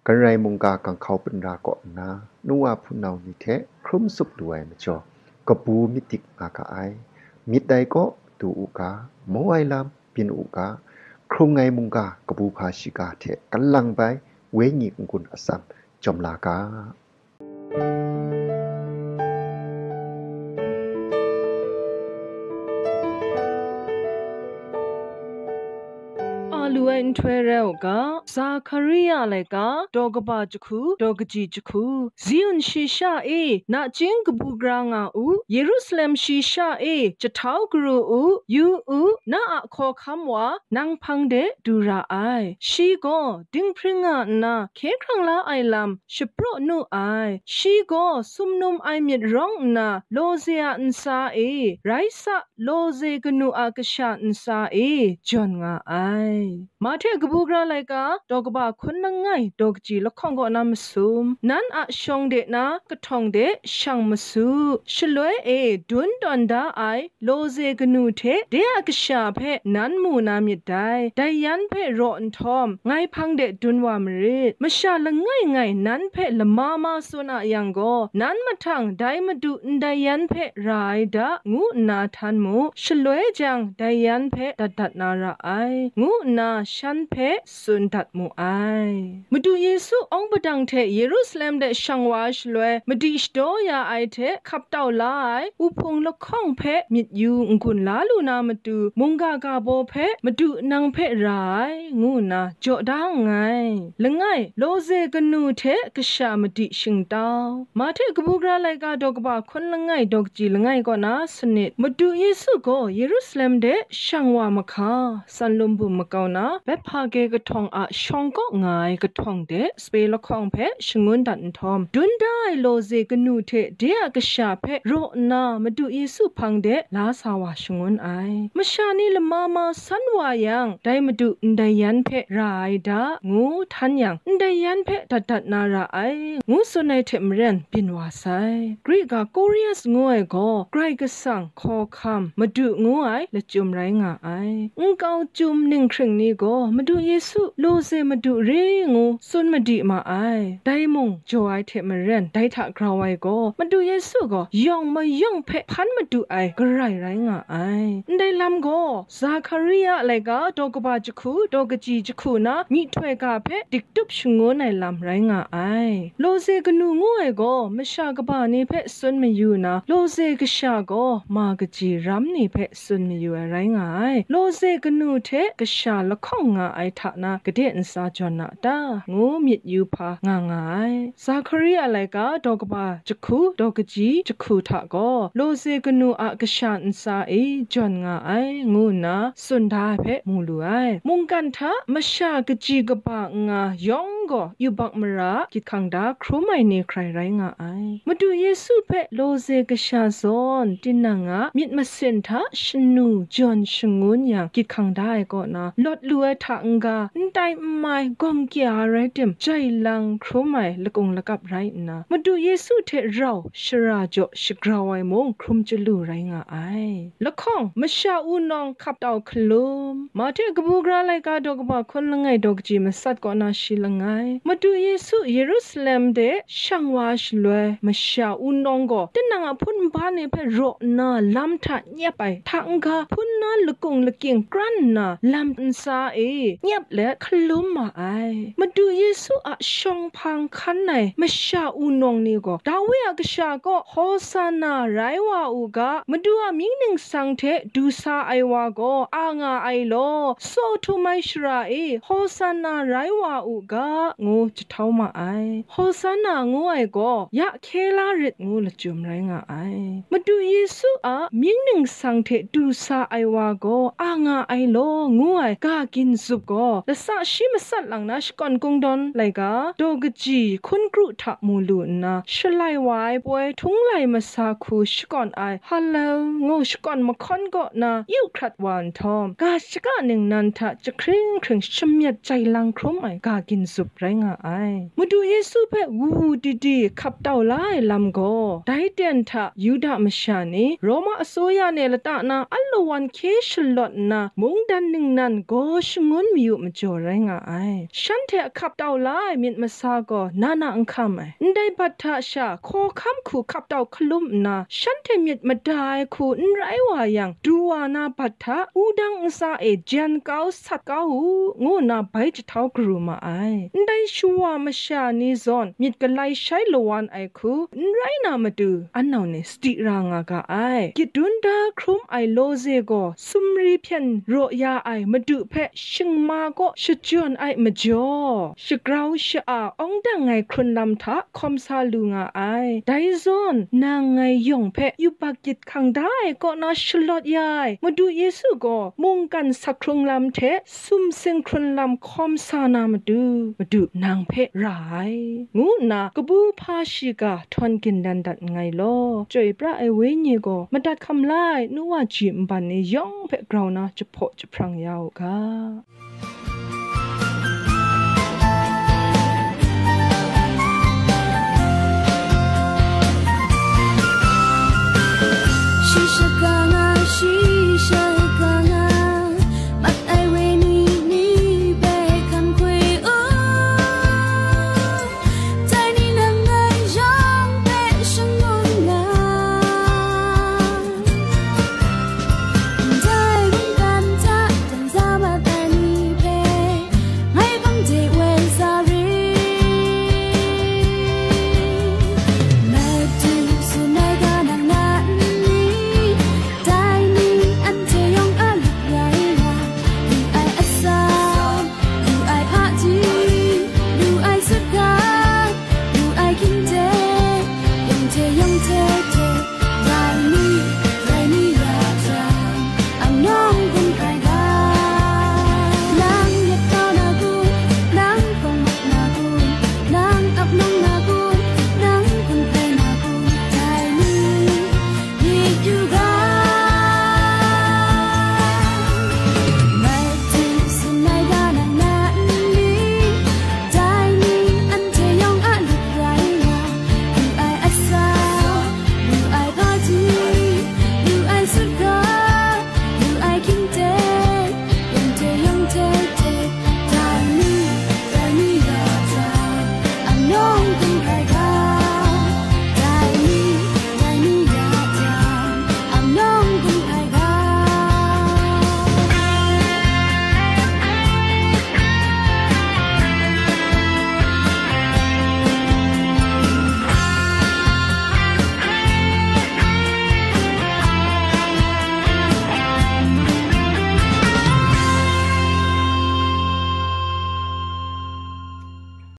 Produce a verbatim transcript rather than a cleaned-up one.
N rai mungga ganghkau pinra kaw nna, nu wa hpunau ni hte hkrum tsup lu ai majaw, kabu myit dik nga ga ai. Myit dai kaw du u ga, maw ai lam byin u ga, hkrung ai mungga kabu hpa shiga hte kalang bai wenyi n-gun atsam jawm la ga. A lu ai nhtoi rai u ga, Zakaria laika, daw kaba jahku, daw kaji jahku. Ziun shi sha e, nachying kabu gara nga u, Yerusalem shi sha e, jahtau garu u, yu u, na a hkawhkam wa, nang hpang de du ra ai. Shi gaw dinghpring nga nna, hkye hkrang la ai lam shapraw nu ai. Shi gaw sumnum ai myit rawng nna, lawze a ntsa e, rai sa, lawze kanu a kasha ntsa e, jawn nga ai. Mahte kabu gara laika, daw kaba hkun langai, daw kaji lahkawng kaw na masum, nan a shawng de na kahtawng de shang masu, shaloi e dun tawn da ai lawze kanu hte de a kasha hpe nan mu na myit dai. Dai yan hpe raw nhtawm, ngai hpang de dun wa marit. Masha langai ngai nan hpe lama ma tsun a yang gaw, nan mahtang dai Madu ndai yan hpe ra ai da, ngu nna htan mu. Shaloi jang, dai yan hpe dat dat na ra ai, ngu nna shan hpe tsun dat mu ai. Madu Yesu awng padang hte Yerusalem de shang wa ai shaloi, madi shadaw ya ai hte hkap tau la ai, uhpung lahkawng hpe myit yu n-gun la lu na matu, mungga ga baw hpe, Madu nang hpe ra ai, ngu nna jaw da nngai. Langai, lawze kanu hte kasha madi shingtau. Mahte kabu gara laika, daw kaba hkun langai, daw kaji langai kaw na sanit. Madu Yesu gaw Yerusalem de shang wa mahka, Tsanlum bum makau na, Bethphage kahtawng a shawng kaw nga ai kahtawng de sape lahkawng hpe shangun dat nhtawm, dun da ai lawze kanu hte de a kasha hpe raw nna Madu Yesu hpang de la sa wa shangun ai. Masha ni lama ma san wa yang, dai Madu ndai yan hpe ra ai da, ngu htan yang, ndai yan hpe dat dat na ra ai, ngu tsun ai hte maren byin wa sai. Gri ga Korias ngu ai gaw, Karai Kasang, hkawhkam, Madu ngu ai lachyum rai nga ai. Nkau chyum ninghkring ni gaw Madu Yesu lawze Madu re ngu tsun madi ma ai. Dai mung jaw ai hte maren, dai hta grau ai gaw, Madu Yesu gaw yawng mayawng hpe hpan madu ai Karai rai nga ai. Ndai lam gaw, Zakaria laika, daw kaba jahku, daw kaji jahku na myihtoi ga hpe dik tup shangun ai lam rai nga ai. Lawze kanu ngu ai gaw, masha kaba ni hpe tsun mayu na, lawze kasha gaw ma kaji ram ni hpe tsun mayu ai rai nga ai. Lawze kanu hte kasha lahkawng nga ai hta na, gade ntsa jawn a ta, ngu myit yu hpa nga nga ai. Zakaria laika, daw kaba jahku, daw kaji jahku hta gaw, lawze kanu a kasha ntsa e jawn nga ai, ngu nna tsun da ai hpe mu lu ai. Mungkan hta masha kaji kaba n nga yawng gaw, yubak mara a gyit hkang da hkrum ai ni hkrai rai nga ai. Madu Yesu hpe lawze kasha zawn, tinang a myit masin hta shanu jawn shangun yang, gyit hkang da ai kaw na, lawt lu ai hta n-ga, n tai n mai, gawm kya ai rai tim, jai lang hkrum ai lakung lakap rai nna, Madu Yesu hte rau shara jaw shagrau ai mung hkrum chyalu rai nga ai. Lahkawng, masha wunawng hkap tau hkalum. Mahte kabu gara laika daw kaba hkun langai daw kaji matsat kaw na shi langai. Madu Yesu Yerusalem de shang wa shaloi, masha wunawng gaw, tinang a hpun nba ni hpe raw nna lam hta nyep ai, hta n-ga hpun na lakung lakying kran nna lam ntsa e nyep let hkalum ma ai. Madu Yesu a shawng hpang hkan ai masha wunawng ni gaw, Dawi a kasha kaw, Hosana rai wa u ga, Madu a mying ningsang hte du sa ai wa gaw a nga ai law, tsaw htum ai shara e, Hosana rai wa u ga, ngu jahtau ma ai. Hosana ngu ai gaw, ya hkye la rit ngu lachyum rai nga ai. Madu Yesu a mying ningsang hte du sa ai wa gaw a nga ai law, ngu ai ga gin zup gaw, latsa shi matsat lang na shakawn kungdawn laika, daw kaji hkun kru hta mu lu nna, shalai wa ai poi htung lai masa hku shakawn ai Hallel ngu shakawn mahkawn kaw na yu hkrat wa nhtawm, ga shaka ningnan hta jahkring hkring shamyet jai lang hkrum ai ga gin zup rai nga ai. Madu Yesu hpe wu di di hkap tau la ai lam gaw, dai ten hta Yuda masha ni, Roma asuya ni lata na alawan hkye shalawt nna, mungdan ningnan gaw shangun mayu majaw rai nga ai. Shanhte a hkap tau la ai myit masa gaw na na n hkam ai. Ndai bat hta sha hkawhkam hku hkap tau hkalum nna, shanhte myit mada ai hku n rai wa yang, du wa na bat hta wudang ntsa e jan kau sat kau u, ngu nna bai jahtau garu ma ai. Ndai shawa masha ni zawn myit galai shai lawan ai hku n rai na matu, anau ni sadi ra nga ga ai. Gyit dun da hkrum ai lawze gaw sumri hpyen raw ya ai madu hpe shingma kaw shachyawn ai majaw, shagrau sha-a awng dang ai hkrun lam hta hkawm sa lu nga ai. Dai zawn, nang ngai yawng hpe yubak gyit hkang da ai kaw na shalawt ya ai Madu Yesu gaw mungkan sak hkrung lam hte sumsing hkrun lam hkawm sa na matu, Madu nang hpe ra ai, ngu nna kabu hpa shiga htawn gindan dat nngai law, chyoi pra ai Wenyi gaw madat hkam la ai nu wa ji nban ni yawng hpe grau na jahpaw jahprang ya u ga.